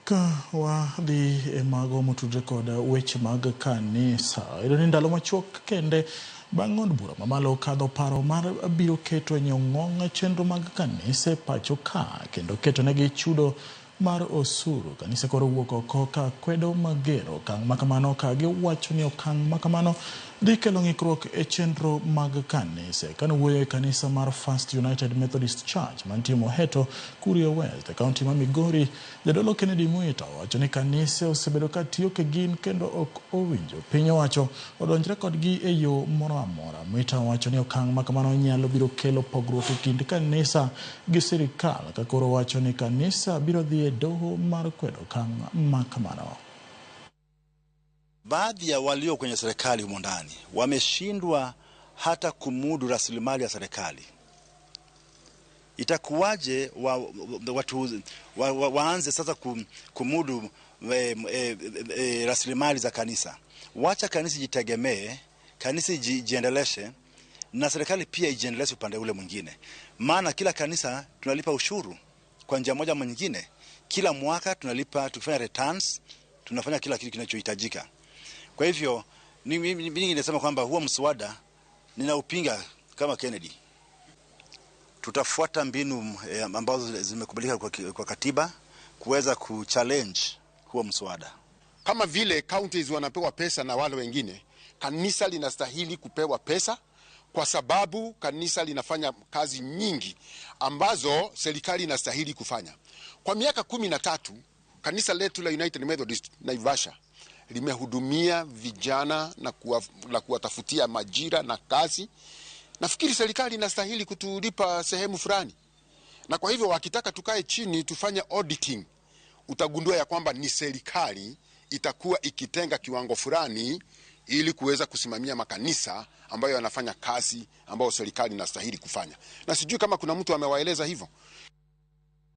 Ka wadhi e mago motudre kod weche mag kanisa, iyudo ni ndalo machuok kende bang' od bura mamalo kadho paro mar biro keto e nyong'ong' chenro mag kanise pacho ka kendo keto negi chudo mar osuru. Kanise koro wuok oko ka kwedo mager okang' makamano ka giwacho ni okang' makamano dhi kelo ng'ikruok e chenro mag kanise. Kane owuoyo e kanisa mar First United Methodist Church mantie Moheto, Kuria West e kaunti ma Migori, Jadolo Kennedy Mwita owacho ni kanise osebedo ka tiyo kigin kendo ok owinjo piny owacho odonjre kodgi e yo moro amora. Mwita owacho ni okang' makamano nyalo biro kelo pogruok e kind kanisa gi sirikal ka koro owacho ni kanisa biro dhi e doho mar kwedo okang' makamano. Baadhi ya walio kwenye serikali humo ndani wameshindwa hata kumudu rasilimali ya serikali. Itakuwaje watu waanze sasa kumudu rasilimali za kanisa? Wacha kanisa jitegemee, kanisa jiendeleshe na serikali pia ijiendeleshe upande ule mwingine. Maana kila kanisa tunalipa ushuru kwa njia moja ama nyingine. Kila mwaka tunalipa, tukifanya returns, tunafanya kila kitu kinachohitajika. Kwa hivyo mimi ninasema kwamba huo mswada ninaupinga kama Kennedy. Tutafuata mbinu ambazo zimekubalika kwa katiba kuweza kuchallenge huo mswada. Kama vile counties wanapewa pesa na wale wengine, kanisa linastahili kupewa pesa kwa sababu kanisa linafanya kazi nyingi ambazo serikali inastahili kufanya. Kwa miaka 13 kanisa letu la United Methodist Naivasha limehudumia vijana na kuwatafutia majira na kazi. Nafikiri serikali inastahili kutulipa sehemu fulani. Na kwa hivyo wakitaka tukae chini tufanye auditing, utagundua ya kwamba ni serikali itakuwa ikitenga kiwango fulani ili kuweza kusimamia makanisa ambayo yanafanya kazi ambayo serikali inastahili kufanya. Na sijui kama kuna mtu amewaeleza hivyo.